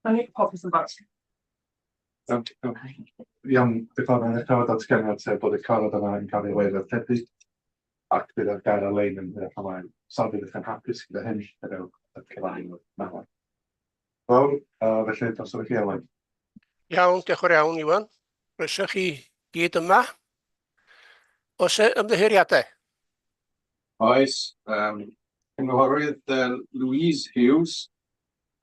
I need to pop this in back. Iawn, iawn. Iawn, diolch yn fawr. Mae'n dechrau efo datganiad sef bod y cyfarfod yma yn cael ei leirdarlledu ac bydd ar gael ar-lein yn hwyrach ymlaen. Os ydych yn hapus gyda hyn, gadewch y cyfan nawr. Fawr, uh, felly drosodd i chi Elwain. Iawn, diolch yn fawr iawn Iwan. Croeso chi gyd yma. Oes e ymddiheuriadau? Oes, um, cynghorydd uh, Louise Hughes,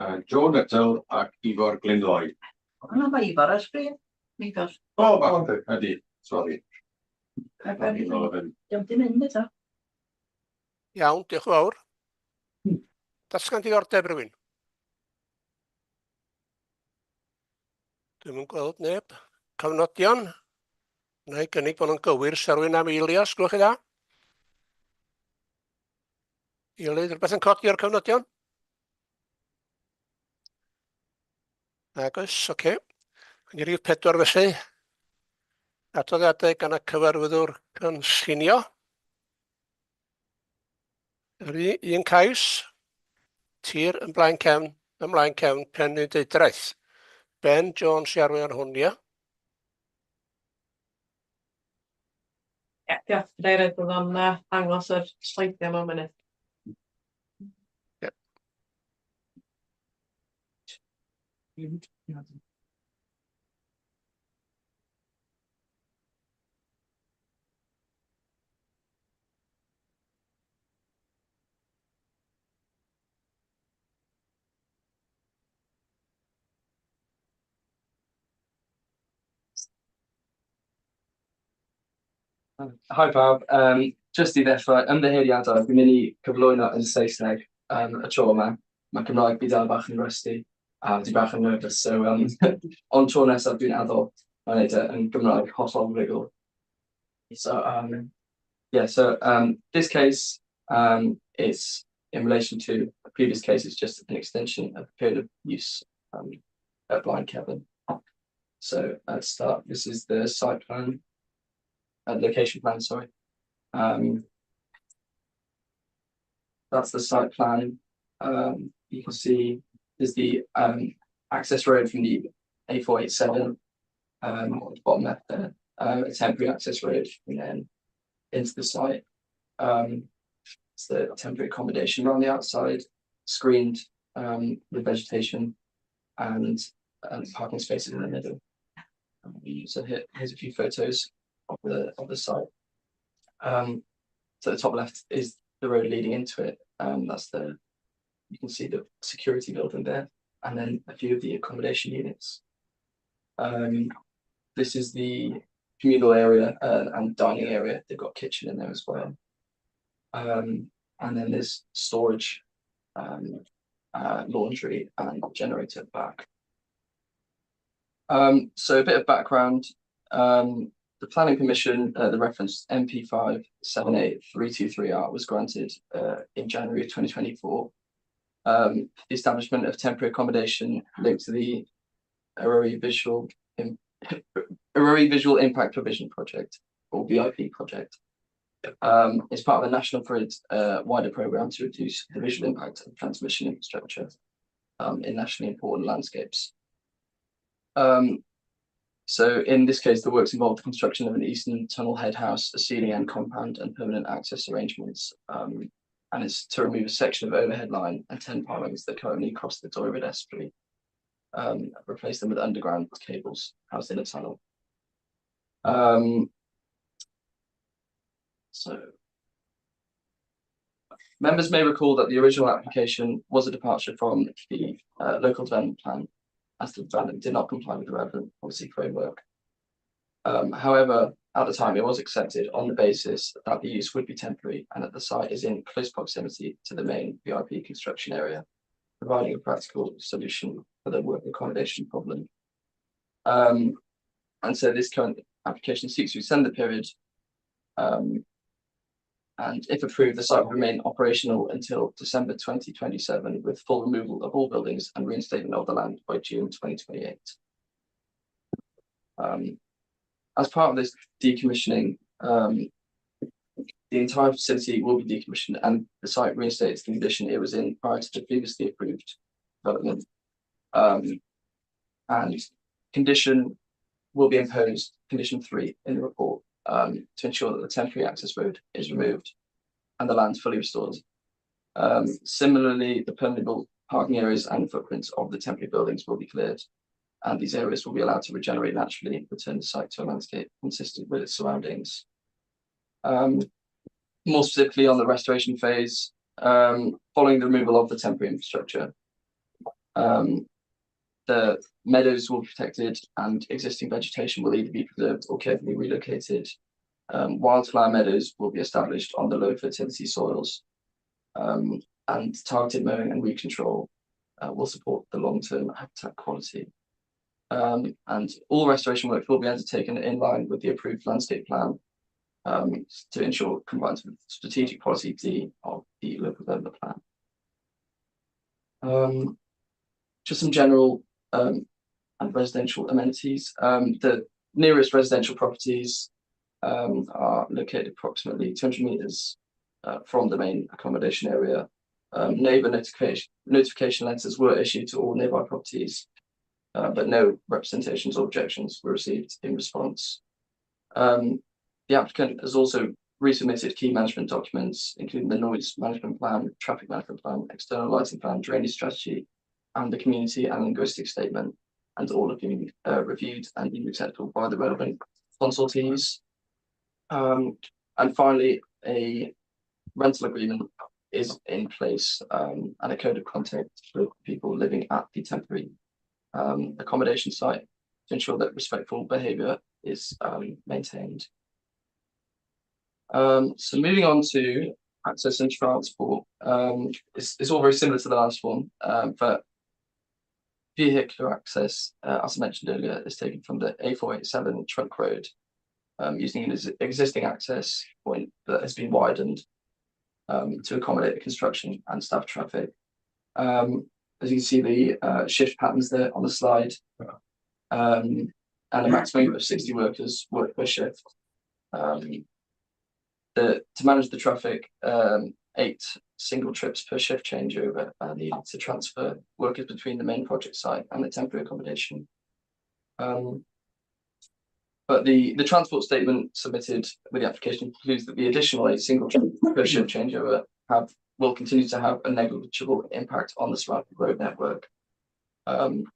uh, Joe Nuttall ac Ifor Glyn Lloyd. Hwna mae Ifor ar sgrin. Ifor. O, oh, ydy, sori. Diolch di mynd eto. Iawn, diolch yn fawr. Datgan diddordeb rhywun? Dwi'm yn gweld neb. Cofnodion? Wna i gynnig bod nhw'n gywir. Sa rhywun am eilio, os gwelwch chi dda? Eilydd, rhywbeth yn codi o'r cofnodion? Nag oes, oce. Okay. Yn rhif pedwar felly. Adroddiadau gan y cyfarwyddwr cynllunio. Yr un cais, tir yn blaen cefn, ymlaen cefn, Penrhyndeudraeth. Ben Jones i arwain ar hwn, ia? Ie, diolch Cadeirydd, bydd o'n uh, dangos yr sleidiau mewn munud. Ie. Hi pawb, um, just i ddechrau, ymddiheuriadau, dwi'n mynd i cyflwyno yn Saesneg um, y tro yma. Mae Cymraeg fi dal bach yn rusty, a dwi bach yn nervous, so um, ond tro nesaf dwi'n addo na wneud e yn Gymraeg hollol rhugl. So um, yeah, so um, this case um, is in relation to a previous case, it's just an extension of the period of use um, at Blaen Cefn. So let's start. This is the site plan, location plan, sorry. That's the site plan. You can see there's the access road from the A487 on the bottom left there, a temporary access road and then into the site. It's the temporary accommodation around the outside, screened with vegetation and parking spaces in the middle. So here's a few photos of the site. So the top left is the road leading into it. You can see the security building there, and then a few of the accommodation units. This is the communal area and dining area. They've got a kitchen in there as well. And then there's storage, laundry and generator back. So a bit of background. The planning permission, the reference MP578323R was granted in January of 2024. The establishment of temporary accommodation linked to the Eryri Visual, Eryri Visual Impact Provision Project, or VIP project. It's part of the National Grid wider programme to reduce the visual impact of transmission infrastructure in nationally important landscapes. So in this case, the works involved the construction of an eastern tunnel head house, a ceiling and compound, and permanent access arrangements. And it's to remove a section of overhead line and 10 pilings that currently cross the Dwyryd estuary, replace them with underground cables housed in a tunnel. So members may recall that the original application was a departure from the local development plan, as the development did not comply with the relevant policy framework. However, at the time it was accepted on the basis that the use would be temporary and that the site is in close proximity to the main VIP construction area, providing a practical solution for the work accommodation problem. And so this current application seeks to extend the period And if approved, the site will remain operational until December 2027, with full removal of all buildings and reinstatement of the land by June 2028. As part of this decommissioning, the entire facility will be decommissioned and the site reinstated to the condition it was in prior to the previously approved development. And condition will be imposed, condition 3 in the report, to ensure that the temporary access road is removed and the land fully restored. Similarly, the permeable parking areas and footprints of the temporary buildings will be cleared, and these areas will be allowed to regenerate naturally and return the site to a landscape consistent with its surroundings. More specifically on the restoration phase, following the removal of the temporary infrastructure, the meadows will be protected and existing vegetation will either be preserved or carefully relocated. Wildflower meadows will be established on the low fertility soils, and targeted mowing and weed control will support the long-term habitat quality. And all restoration work will be undertaken in line with the approved landscape plan, to ensure compliance with strategic policy D of the local development plan. Just some general and residential amenities. The nearest residential properties are located approximately 200 metres from the main accommodation area. Neighbour notification letters were issued to all nearby properties, but no representations or objections were received in response. The applicant has also resubmitted key management documents, including the noise management plan, traffic management plan, external lighting plan, drainage strategy, and the community and linguistic statement, and all have been reviewed and deemed acceptable by the relevant consultees. And finally, a rental agreement is in place, and a code of conduct for people living at the temporary accommodation site to ensure that respectful behaviour is maintained. So moving on to access and transport, it's all very similar to the last one, but vehicular access, as I mentioned earlier, is taken from the A487 trunk road, using an existing access point that has been widened to accommodate the construction and staff traffic. As you can see, the shift patterns there on the slide, and a maximum of 60 workers work per shift. To manage the traffic, 8 single trips per shift changeover are needed to transfer workers between the main project site and the temporary accommodation. But the transport statement submitted with the application concludes that the additional 8 single trips per shift changeover will continue to have a negligible impact on the surrounding road network. And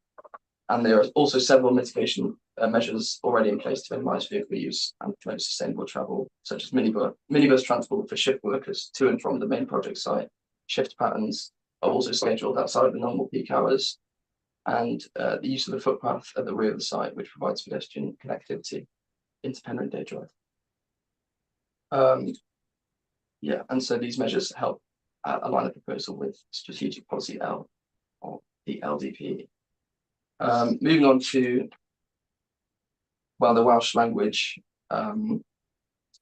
there are also several mitigation measures already in place to minimise vehicle use and promote sustainable travel, such as minibus transport for shift workers to and from the main project site. Shift patterns are also scheduled outside of the normal peak hours, and the use of the footpath at the rear of the site, which provides pedestrian connectivity into Penrhyn Deudraeth. And so these measures help align the proposal with strategic policy L of the LDP. Moving on to, well, the Welsh language.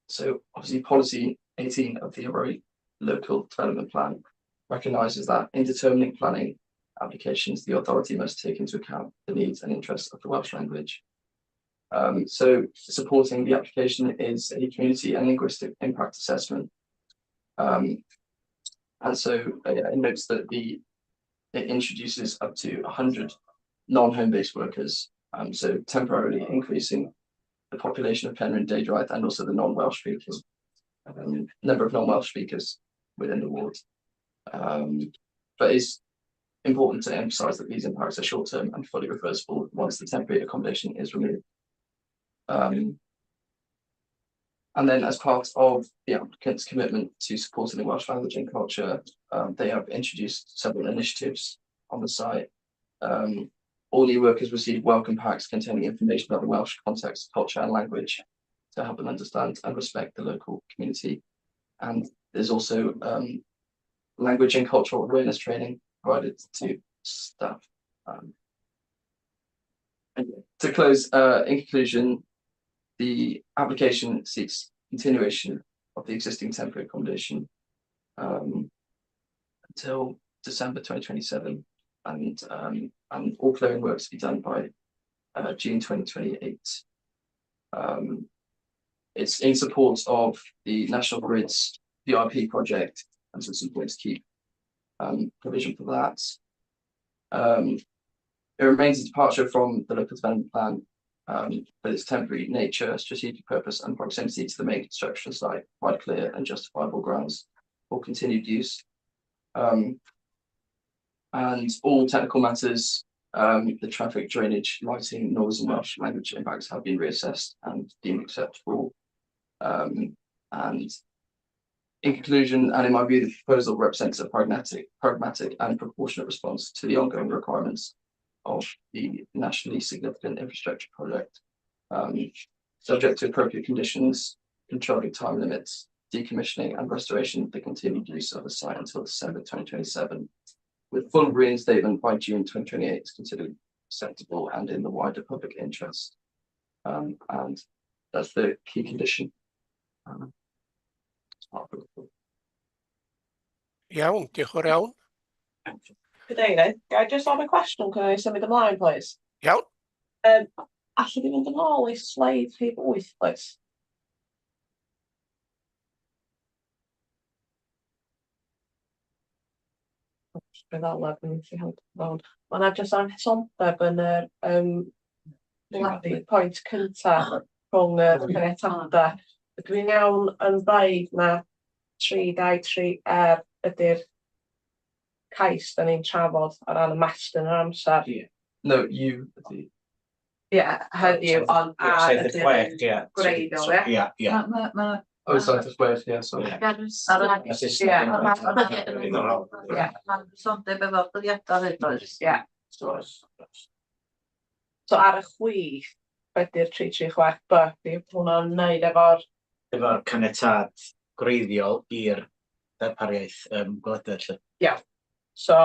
So obviously policy 18 of the Eryri Local Development Plan recognises that in determining planning applications, the authority must take into account the needs and interests of the Welsh language. So supporting the application is a community and linguistic impact assessment. And so it notes that it introduces up to 100 non-home-based workers, so temporarily increasing the population of Penrhyn Deudraeth and also the non-Welsh speakers, number of non-Welsh speakers within the ward. But it's important to emphasise that these impacts are short-term and fully reversible once the temporary accommodation is removed. And then as part of the applicant's commitment to supporting the Welsh language and culture, they have introduced several initiatives on the site. All new workers receive welcome packs containing information about the Welsh context, culture and language to help them understand and respect the local community. And there's also language and cultural awareness training provided to staff. And to close, in conclusion, the application seeks continuation of the existing temporary accommodation until December 2027, and all clearing works to be done by June 2028. It's in support of the National Grid's VIP project, and so it's important to keep provision for that. It remains a departure from the local development plan, but its temporary nature, strategic purpose and proximity to the main construction site provide clear and justifiable grounds for continued use. And all technical matters, the traffic, drainage, lighting, noise and Welsh language impacts have been reassessed and deemed acceptable. And in conclusion, and in my view, the proposal represents a pragmatic and proportionate response to the ongoing requirements of the nationally significant infrastructure project, subject to appropriate conditions, controlling time limits, decommissioning and restoration, the continued use of the site until December 2027, with full reinstatement by June 2028 is considered acceptable and in the wider public interest. And that's the key condition. Iawn, diolch yn fawr iawn. Cadeirydd, ga i jyst ofyn cwestiwn cyn i ni symud ymlaen, please? Iawn. Allwn ni fynd yn ôl i sleid rhif 8, please? Mae yna jyst anghysondeb yn yr pwynt cynta rhwng y caniatadau. Ydw i'n iawn yn dweud na 323R ydy'r cais da ni'n trafod ar ran ymestyn yr amser? No, you ydy. Ie, heddiw, ond A ydy'r gwreiddiol, ie? Ie, ie. Oh, 76, ie, sorry. Ie. Ma'n gysondeb efo'r dyddiadau hefyd, does? Ie. So ar y chwith, be 'di'r 336B? 'Di hwnna'n wneud efo'r... Efo'r caniatâd gwreiddiol i'r darpariaeth gwelededd 'lly. Iawn. So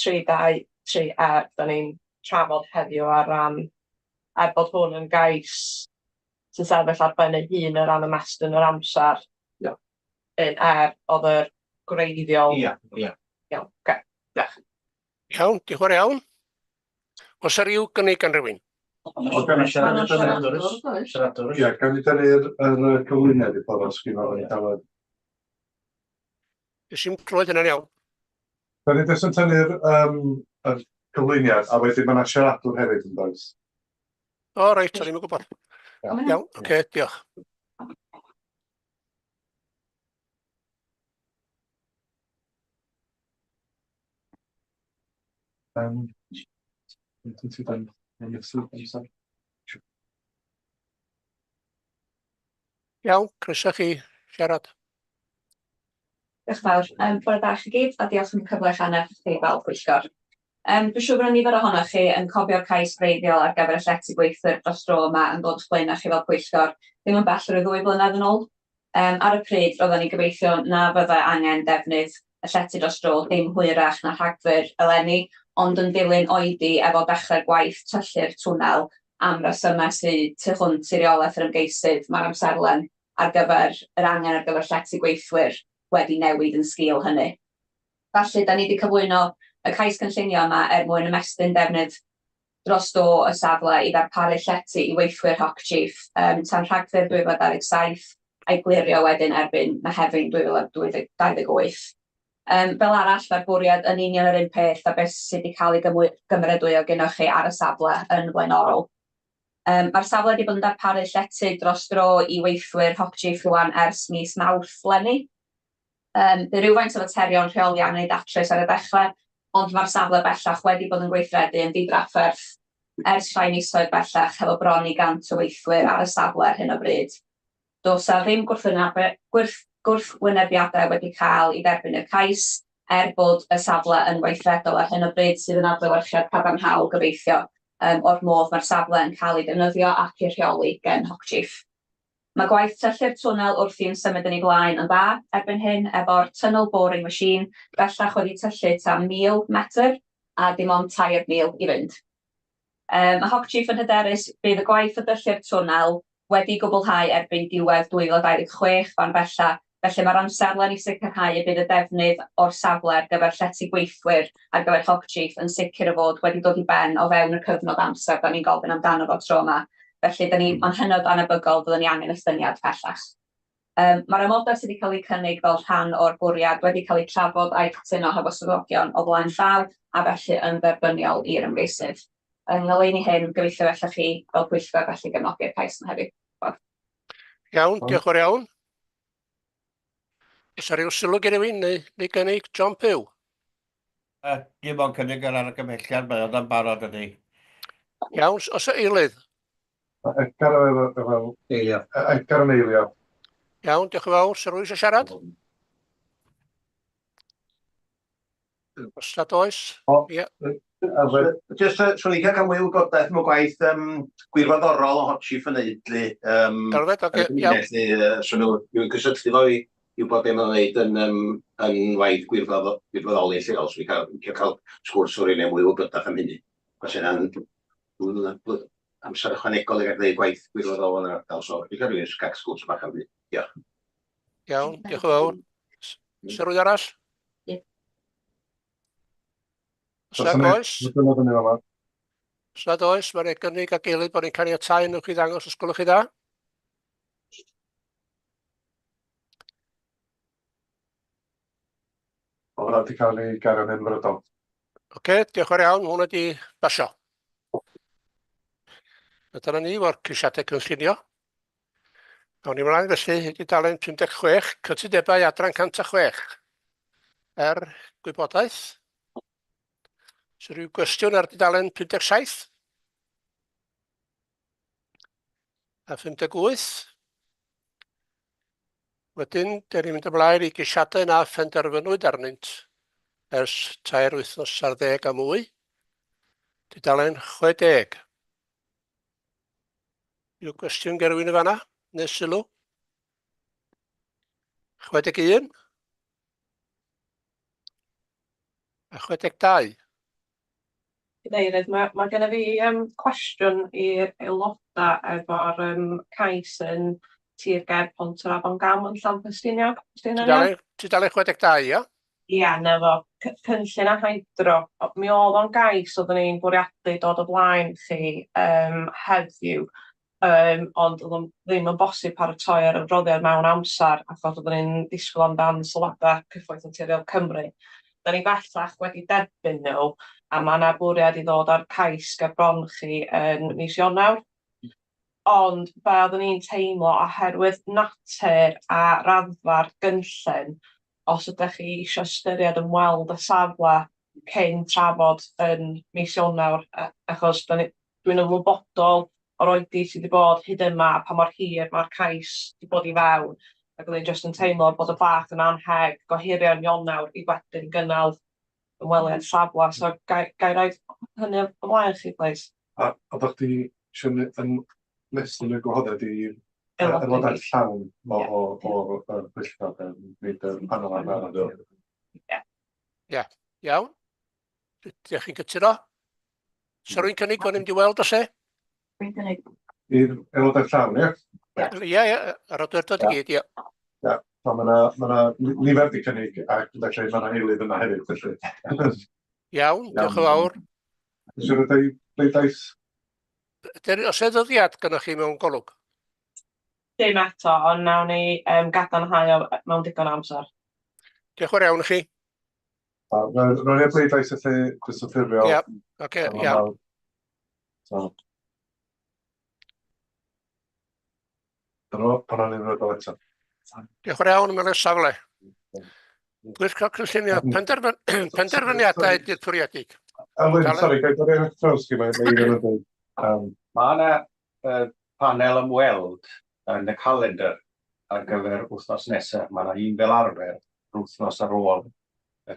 323R da ni'n trafod heddiw ar ran, er bod hwn yn gais sy'n sefyll ar ben ei hun o ran ymestyn yr amser. Ia. Un R oedd yr gwreiddiol. Ia, ia. Iawn, oce, diolch. Iawn, diolch yn fawr iawn. Oes 'na ryw gynnig gan rywun? O, gan i Siaradwr, oes? Siaradwr. Ie, gan i dynnu'r yr cyflwyniad i bobl os gynno fo'n dawel. Nes i'm clywed hynna'n iawn. Da ni jyst yn tynnu'r yr cyflwyniad, a wedyn mae yna siaradwr hefyd yn does? O reit, o'n i'm yn gwybod. Iawn. Iawn, oce, diolch. Iawn, croeso chi siarad. Diolch yn fawr. Bore da chi gyd, a diolch am y cyfle eich annerch chi fel pwyllgor. Dwi'n siŵr bod 'na nifer ohonoch chi yn cofio'r cais gwreiddiol ar gyfer y llety gweithwyr dros dro yma yn dod o'ch blaenau chi fel pwyllgor ddim yn bell o ryw ddwy blynedd yn ôl. Ar y pryd, roedden ni'n gobeithio na fyddai angen defnydd y llety dros dro dim hwyrach na Rhagfyr eleni, ond yn dilyn oedi efo dechrau'r gwaith tyllu'r twnnel am resymau sydd tu hwnt i reolaeth yr ymgeisydd, mae'r amserlen ar gyfer yr angen ar gyfer llety gweithwyr wedi newid yn sgil hynny. Felly, da ni wedi cyflwyno y cais cynllunio yma er mwyn ymestyn defnydd dros dro y safle i ddarparu llety i weithwyr Hockchief tan Rhagfyr 2027 a'i glirio wedyn erbyn Mehefin 2028. Fel arall, mae'r bwriad yn union yr un peth a beth sydd wedi cael ei gymeradwyo gynnwch chi ar y safle yn flaenorol. Mae'r safle wedi bod yn darparu llety dros dro i weithwyr Hockchief rwan ers mis Mawrth leni. Bu rhywfaint o faterion rheoli angen ei datrys ar y dechrau, ond mae'r safle bellach wedi bod yn gweithredu yn ddidrafferth ers rhai misoedd bellach, hefo bron i 100 o weithwyr ar y safle ar hyn o bryd. Does 'na ddim gwrthwynebiadau wedi cael i dderbyn y cais, er bod y safle yn weithredol ar hyn o bryd, sydd yn adlewyrchiad cadarnhaol gobeithio o'r modd mae'r safle yn cael ei defnyddio ac ei rheoli gen Hockchief. Mae gwaith tyllu'r twnnel wrthi yn symud yn ei flaen yn dda erbyn hyn, efo'r tunnel boring machine bellach wedi tyllu tua 1,000 metr a dim ond 3,000 i fynd. Mae Hockchief yn hyderus bydd y gwaith o dyllu'r twnnel wedi gwblhau erbyn diwedd 2026 fan bella, felly mae'r amserlen i sicrhau y bydd y defnydd o'r safle ar gyfer llety gweithwyr ar gyfer Hot Chief yn sicr o fod wedi dod i ben o fewn y cyfnod amser da ni'n gofyn amdano fo tro yma. Felly, da ni, mae'n hynod anebygol byddwn ni angen estyniad pellach. Mae'r amodau sydd wedi cael eu cynnig fel rhan o'r bwriad wedi cael eu trafod a'u cytuno hefo swyddogion o flaen llaw a felly yn dderbyniol i'r ymgeisydd. Yng ngoleuni hyn, gobeithio gallwch chi fel pwyllgor felly gefnogi'r cais yma heddiw. Iawn, diolch yn fawr iawn. Oes 'na ryw sylw gen rhywun neu, neu gynnig John Pugh? Dim ond cynnig yr argymhelliad, mae o'n barod ydy. Iawn, os y eilydd? Edgar efo, efo, Eilio. Edgar yn eilio. Iawn, diolch yn fawr. Sir rwy'n eisiau siarad? Os nad oes, ie. Jyst yy, swn i'n cael mwy o wybodaeth am y gwaith yym gwirfoddorol o Hot Chief yn neud 'lly. Yym Elfed, oce, iawn. Felly yy swn nhw dwi'n cysylltu fo i i wybod be' ma'n neud yn yym yn waith gwirfodd- gwirfoddoli lleol. Swn i'n cael licio cael sgwrs efo rywun neu mwy o wybodaeth am hynny. Achos hynna'n amser ychwanegol i gael gwneud gwaith gwirfoddol yn yr ardal, so licio rywun gael sgwrs bach am hynny. Diolch. Iawn, diolch yn fawr. Oes 'na rywun arall? Os nad oes, os nad oes, mae'n ei gynnig a gilydd bod ni'n caniatáu newch chi ddangos os gwelwch chi dda. O, hwnna wedi cael ei gario yn unfrydol. Oce, okay, diolch yn fawr iawn, hwnna wedi basio. A dyna ni fo'r ceisiadau cynllunio. Awn ni mlaen felly i dudalen 56, cytundebau adran 106. Er gwybodaeth. Oes rhyw gwestiwn ar dudalen 57? A 58? Wedyn, dyn ni'n mynd ymlaen i geisiadau na phenderfynwyd arnynt ers tair wythnos ar ddeg a mwy. Tudalen 60. Yw gwestiwn gen rhywun yn fanna, neu sylw? 61 a 62. Cadeirydd, mae, mae gennym fi um, cwestiwn i'r aelodau efo'r um, cais yn tir ger Pont yr Afon Gam yn Llanffestiniog. Tudalen, tudalen 62, ia? Ia, 'na fo. Cynllun a hydro. Mi oedd o'n gais oeddwn i'n bwriadu dod o flaen chi yym heddiw, yym ond oedd o'n ddim yn bosib paratoi ar yr adroddiad mewn amser achos oeddwn i'n disgwyl amdan sylwadau Cyfoeth Naturiol Cymru. Da ni bellach wedi derbyn nhw a mae 'na bwriad i ddod â'r cais ger bron chi yn mis Ionawr. Ond be oeddwn i'n teimlo oherwydd natur a raddfa'r gynllun, os ydach chi isio ystyried ymweld â safle cyn trafod yn mis Ionawr, achos 'dan ni... dwi'n ymwybodol o'r oedi sydd 'di bod hyd yma a pa mor hir ma'r cais 'di bod i fewn, ac o'n i jyst yn teimlo bod o bach yn annheg gohirio yn Ionawr i wedyn gynnal ymweliad safle, so ga i ga i roid hynny ymlaen chi plîs? A oeddech chdi isio ymestyn y gwahoddiad i aelodau llawn o o o'r yy pwyllgor de, nid y panel arferol? Ie. Ie, iawn. Ydych chi'n cytuno? Sa rwy'n cynnig bod ni'n mynd i weld y lle? Dwi'n cynnig. I'r aelodau llawn, ie? Ie, ie, yr awdurdod i gyd, ie. Ie, so mae yna ma 'na nifer 'di cynnig ac felly mae yna eilydd yna hefyd, felly. Iawn, diolch yn fawr. Isio rhoi dau bleidlais? Ydyn, os e ddyddiad gynnwch chi mewn golwg? Dim eto, ond nawn ni um, gadarnhau o mewn digon o amser. Diolch yn fawr iawn i chi. Roedd e bleidlais felly, jyst yn ffurfiol. Ie, oce, iawn. So. Dyna fo, hwnna'n unfrydol eto. Diolch yn fawr iawn, mae'n safle. Pwyllgor Cynllunio, penderfyn, penderfyniadau dirprwyedig. Alwyn, sori, gael dod i'r draws chi, mae un yn dweud. Mae yna uh, panel ymweld yn y calendar ar gyfer wythnos nesaf. Mae yna un fel arfer yr wythnos ar ôl y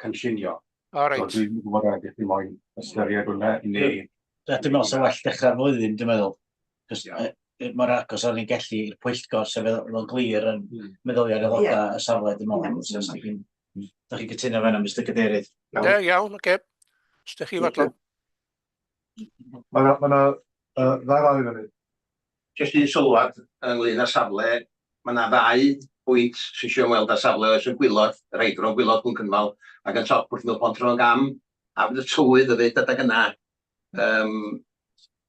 cynllunio. O, reit. So, dwi'n gwybod a ydych chi moyn ystyried hwnna, neu... Dwi'n meddwl sy'n well dechrau'r flwyddyn, dwi'n meddwl. Cos yeah. mor agos o'n i'n gellu i'r pwyllgor sef fel glir yn mm. meddyliau'r aelodau yeah. y safle, dwi'n meddwl. Yeah. So, os chi'n da chi'n cytuno fe Mr Cadeirydd. Ie, yeah, iawn, oce. Okay. Os ydych chi fodlon. Mae yna ma uh, ddau law i fyny. Jyst un sylwad ynglyn â safle, mae yna ddau bwynt sy'n eisiau ymweld â safle oes yn gwylod, yr heidro yn gwylod Cwm Cynfal ac yn top wrth ymyl Pont Rhon Gam, a fydd y tywydd hefyd adeg yna. Um,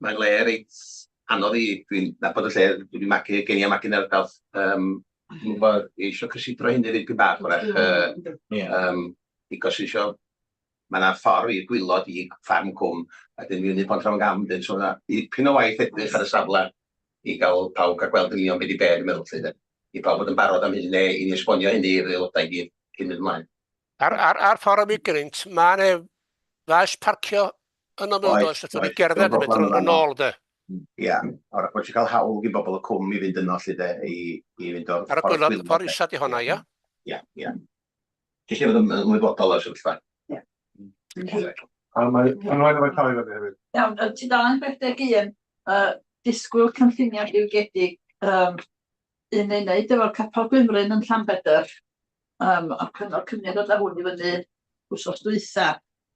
mae'n le reit anodd i, dwi'n nabod y lle, dwi wedi magu, gen i a magu yn yr ardal. Um, dwi'n gwybod, eisiau cysidro hynny ddipyn bach, wrach, yeah. um, i gos eisiau mae 'na ffordd i'r gwilod i ffarm cwm a wedyn fyny Pont Afon Gam wedyn so ma' 'na dipyn o waith edrych ar y safle i gael pawb cael gweld yn union be' 'di be' dwi'n meddwl 'lly de. I pawb fod yn barod am hynny neu i ni esbonio hynny i'r aelodau i gyd cyn mynd ymlaen. Ar, ar, ar ffordd am Grynt, mae 'ne faes parcio yno mewn does, allwn ni gerdded yn mynd yn ôl de. Ia, o'r bod ti'n cael hawl gin bobl y cwm i fynd yno 'lly de, i, i fynd o'r Ar y gwylod, ffordd isa di honna, ia? Ia, ia. Jyst i fod yn ymwybodol o'r sefyllfa. Ie. A mae Anwen efo'i llaw i fyny hefyd. Iawn, yy tudalen 61, yy disgwyl cynlluniau diwygiedig, yym un ei wneud efo'r Capel Gwynfryn yn Llanbedr, yym a'r cyngor cymuned ddod â hwn i fyny wsos dwytha.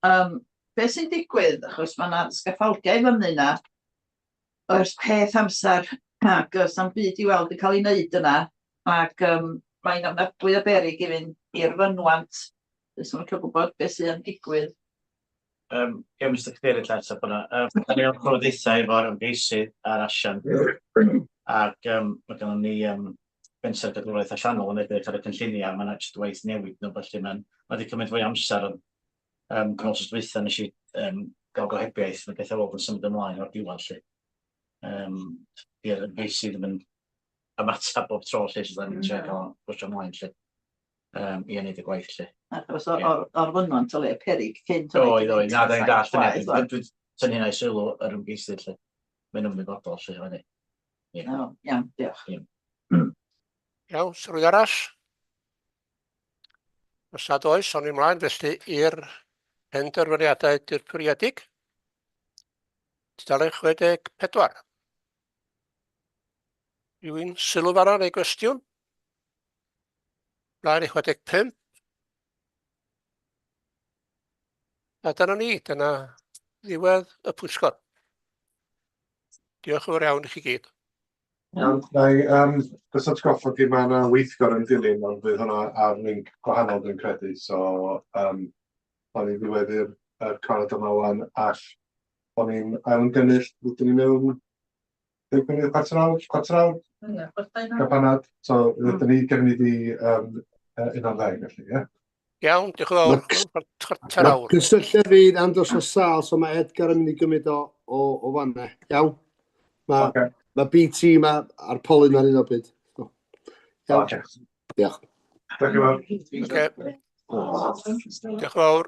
Yym be sy'n digwydd, achos ma' 'na sgaffaldiau i fyny 'na ers peth amser ac yy sa'm byd i weld yn cael ei wneud yna ac yym mae'n ofnadwy o beryg i fynd i'r fynwant. Jyst yn licio gwybod beth sy'n digwydd. Yym, ie, Mr Cadeirydd, ella ateb hwnna. Yym, da ni mewn trafodaethau efo'r ymgeisydd a'r asiant, ac yym, mae gennym ni yym, fenter gadwraeth allanol yn edrych ar y cynlluniau, mae yna jyst waith newid nhw, felly mae'n ma wedi cymryd fwy o amser, ond yym, dwi'n meddwl wsos dwytha nes i yym, gael gohebiaeth, mae pethau weld yn symud ymlaen o'r diwedd 'lly. Yym, dio'r ymgeisydd ddim yn ymateb bob tro 'lly, so da ni'n trio cael o pwsio ymlaen 'lly, yym, i wneud y gwaith 'lly. Achos o- o'r o'r fynwant o le peryg cyn Oedd, oedd, na, da ni'n dallt hynny, dwi'n dwi tynnu hynna i sylw yr ymgeisydd 'lly. Mae'n ymwybodol 'lly o hynny. Ie. O, iawn, diolch. Ie. Iawn, sylw arall? Os nad oes, awn ni ymlaen felly i'r penderfyniadau dirprwyedig. Tudalen 64. Rhywun sylw fanna neu gwestiwn? Mlaen i 65. A dyna ni, dyna ddiwedd y pwyllgor. Diolch yn fawr iawn i chi gyd. Iawn, na i yym jyst atgoffa chi ma' 'na weithgor yn dilyn ond fydd hwnna ar linc gwahanol dwi'n credu so yym nawn ni ddiweddu'r yr cyfarfod yma ŵan all o'n ni'n ail-ymgynnull rydyn ni mewn deg munud, chwarter awr, chwarter awr? Ie, chwarter awr. Gael panad, so rydyn ni gefn ni di yym yy 11 felly, ie? Iawn, diolch yn fawr. Chwarter awr. Mae cysylltiad fi andros o sâl, so mae Edgar yn mynd i gymryd o, o, o fanna. Iawn? Mae okay. ma BT ma a'r polyn ar un o bryd. So, iawn. Okay. Diolch. Diolch yn fawr. Okay. Diolch yn fawr.